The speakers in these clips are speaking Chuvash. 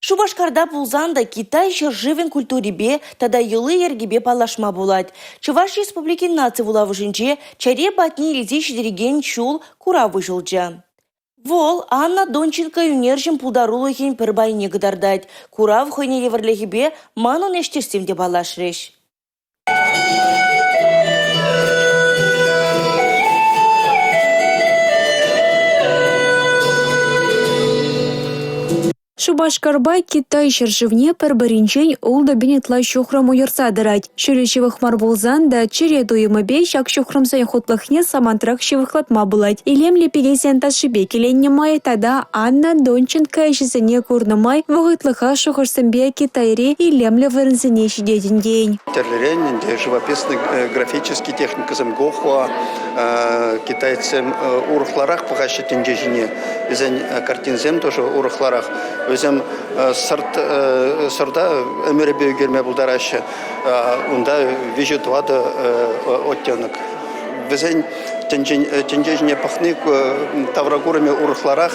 Шупашкарта пулсан та Китай ҫӗршывӗн культурипе тата йӑли-йӗркипе паллашма пулать. Чӑваш Республикин наци вулавӑшӗнче «Чӗре патне илсе ҫитерекен ҫул» курав уҫӑлчӗ. Вӑл Анна Донченко ӳнерҫӗн пултарулӑхӗн пӗр пайне кӑтартать. Курав хӑйне евӗрлӗхӗпе манӑн ӗҫтешсем те паллашрӗҫ. Шупашкарпа Китай ҫӗршывне пӗр-пӗринчен 6 000 ытла ҫухрӑм уйӑрса тӑрать. Ҫулӗ ҫывӑх мар пулсан та чӗре туйӑмӗпе ҫак ҫухрӑмсен хутлӑхне самантрах ҫывӑхлатма пулать. Илемлӗ пикесен ташшипе киленнӗ май тата Анна Донченко ӗҫӗсене курнӑ май вӑхӑтлӑха шухӑшсемпе Китайри илемлӗ вырӑнсене ҫитетӗн тейӗн. Тӗрлӗрен ӗнтӗ живописный графический техникӑсем гохуа китайцсем урӑхларах пӑхаҫҫӗ тӗнче ҫине. Вӗсен картинсем тоже урӑхларах. Вӗсем сӑрт сӑрта ӗмӗрӗпе ӳкерме пултараҫҫӗ. Унта виҫӗ-тӑватӑ оттенок. Вӗсен тӗнче ҫине пӑхни тавракурӑмӗ урӑхларах,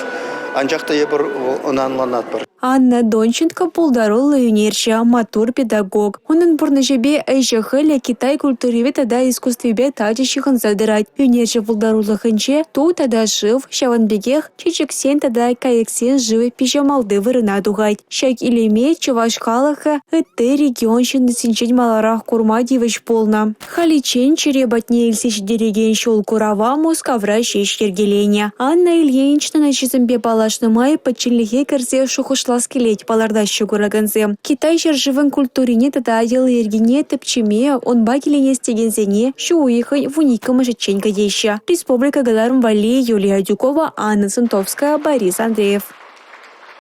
анчах та эпир ӑна ӑнланатпӑр. Анна Донченко пултаруллӑ ӳнерҫӗ, маттур педагог. Унӑн пурнӑҫӗпе ӗҫӗ-хӗлӗ Китай культурипе тата искусствипе тачӑ ҫыхӑнса тӑрать. Ӳнерҫӗ пултарулӑхӗнче ту тата шыв, ҫавӑн пекех чечексен тата кайӑксен живопиҫӗ малти вырӑна тухать. Ҫак илеме чӑваш халӑхӗ ытти регион ҫыннисенчен маларах курма тивӗҫ пулнӑ. Халиччен чӗре патне илсе ҫитерекен ҫул курава Мускавра ҫеҫ йӗркеленӗ. Анна Ильиничнӑн ӗҫӗсемпе паллашнӑ май пӗчченлӗхе кӗрсе шухӑшлас килет палӑртаҫҫӗ куракансем. Китай ҫӗршывӗн культурине тата йӑли-йӗркине тӗпчеме, унпа киленес текенсене ҫу уйӑхӗн 12-мӗшӗччен кӗтеҫҫӗ. Республика кӑларӑм валли Юлия Адюкова, Анна Сантовская, Борис Андреев.